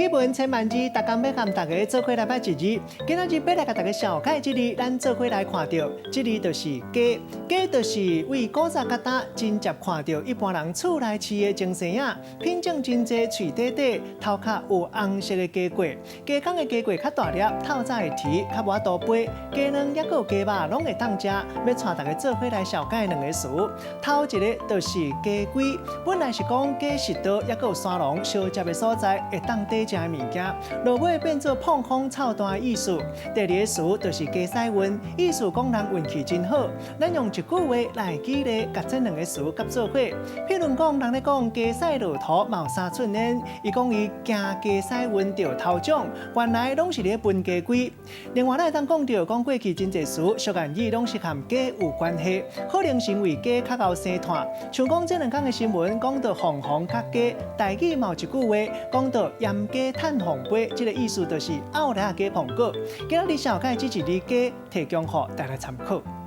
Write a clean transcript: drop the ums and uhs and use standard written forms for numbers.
語文千萬字，逐工欲佮大家做伙來捌一字。今仔日欲來共大家紹介這字，咱做伙來看著，這字就是雞，雞就是對古早到今真濟看著一般人厝內飼的精生仔，品種真濟，喙短短，頭殼有紅色的雞冠，雞公的雞冠較大粒，透早會啼，較無法度飛。雞卵抑閣有雞肉攏會當食，欲帶大家做伙來紹介兩个詞。頭一个就是雞胿，本來是講雞食道抑閣有山壠相接的所在，會當貯食的物件，落尾變做膨風臭彈的意思。第二个詞就是雞屎運，意思講人運氣真好。咱用一句話來舉例，共這兩个詞合做伙。譬如講，人咧講雞屎路途嘛有三寸煙，伊講伊行雞屎運著頭獎，原來攏是咧分雞胿。另外，咱會當講著講過去真濟詞，俗諺語攏是和雞有關係，可能是因為雞較𠢕生湠。像講這兩工的新聞講到鳳凰較雞，台語嘛有一句話講到鹽雞趁鳳飛，這个意思就是後來雞蘋果。今仔日紹介這一字雞，提供予大家參考。